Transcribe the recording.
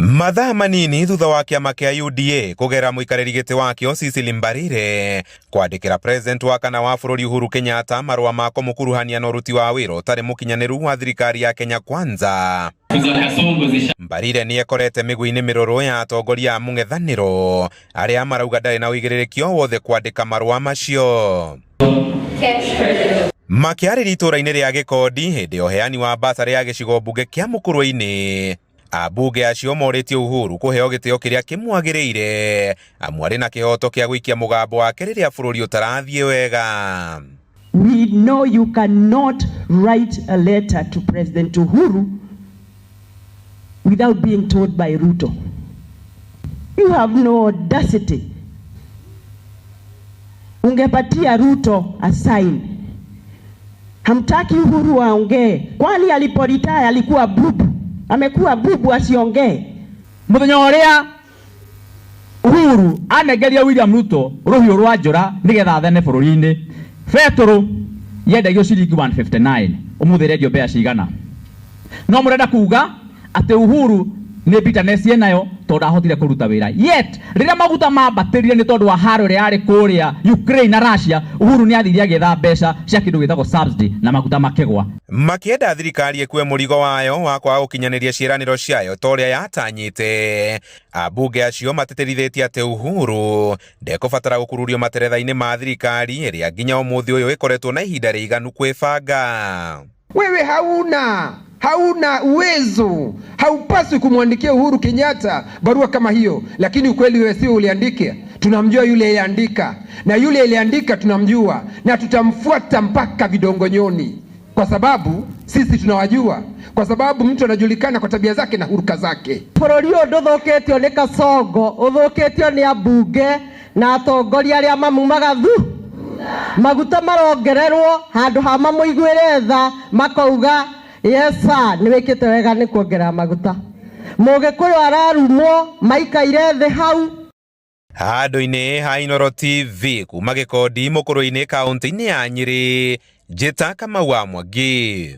Mathaa manini thutha wa kĩama kĩa UDA kũgera mũikarĩri gĩtĩ wakĩo Cecily Mbarire kwandĩkĩra president wa kana wa bũrũri Uhuru Kenyatta marũa ma kũmũkuruhania na ũruti wa wĩra ũtarĩ mũkinyanĩru wa thirikari ya Kenya Kwanza. Mbarire nĩ ekorete mĩgũi-inĩ mĩrũrũ ya atongoria a mũng'ethanĩro arĩa marauga ndarĩ na ũigĩrĩrĩki o wothe kwandĩka marũa macio. Makĩarĩria itũũra-inĩ rĩa Gĩkondi hĩndĩ ya ũheani wa basarĩ ya gĩcigo mbunge kĩa Mũkũrwe-inĩ, ambunge acio morĩtie Uhuru kũheo gĩtĩo kĩrĩa kĩmwagĩrĩire amu arĩ na kĩhoto kĩa gũikia mũgambo wake rĩrĩa bũrũri ũtarathiĩ wega. We know you cannot write a letter to President Uhuru without being told by Ruto. You have no audacity. Ungepatia Ruto a sign. Hamtaki Uhuru aongee, kwani aliporetire alikuwa bubu? Amekuwa bubu asiongee? Muthenya uria Uhuru anengeria William Ruto rũhiũ rwa njora nĩgetha athane bũrũri-inĩ, betũrũ yendagio ciringi 159, ũmũthĩ ĩrendio mbeca cigana? No mũrenda kuga atĩ Uhuru nĩ bitterness enayo tondũ ndahotire kũruta wĩra. Yet rĩrĩa maguta mambatĩrire nĩ tondũ wa haro ĩrĩa yarĩ kũrĩa Ukraine na Russia, Uhuru nĩ athire agĩetha mbeca cia kĩndũ gĩtagwo subsidy na maguta makĩgwa. Makĩenda thirikari ĩkue mũrigo wayo wa kwaga gũkinyanĩria ciĩranĩro ciayo ta ũrĩa yatanyĩte. Ambunge acio matĩtĩrithĩtie atĩ Uhuru ndekũbatara gũkururio materetha-inĩ ma thirikari ĩrĩa nginya ũmũthĩ ũyũ ĩkoretwo na ihinda rĩiganu kwĩbanga. Wewe hauna uwezo, haupaswi kumwandikia Uhuru Kenyatta barua kama hiyo, lakini ukweli wewe sio uliandika. Tunamjua yule aliyeandika, na yule aliyeandika tunamjua, na tutamfuata mpaka vidongonyoni, kwa sababu sisi tunawajua, kwa sababu mtu anajulikana kwa tabia zake na huruka zake. Bũrũri ũyũ ndũthũkĩtio nĩ Kasongo, ũthũkĩtio nĩ ambunge na atongoria arĩa mamumaga thu maguta marongererwo handũ ha mamũiguĩre tha makauga, "Yes sir, nĩ wĩkĩte wega nĩ kuongerera maguta." Mũgĩkũyũ ararumwo maikaire thĩ hau. Handũ-inĩ ha Inooro TV kuma Gĩkondi Mũkũrũ-inĩ kaunti-inĩ ya Nyĩrĩ, Njĩta Kamau wa Mwangi.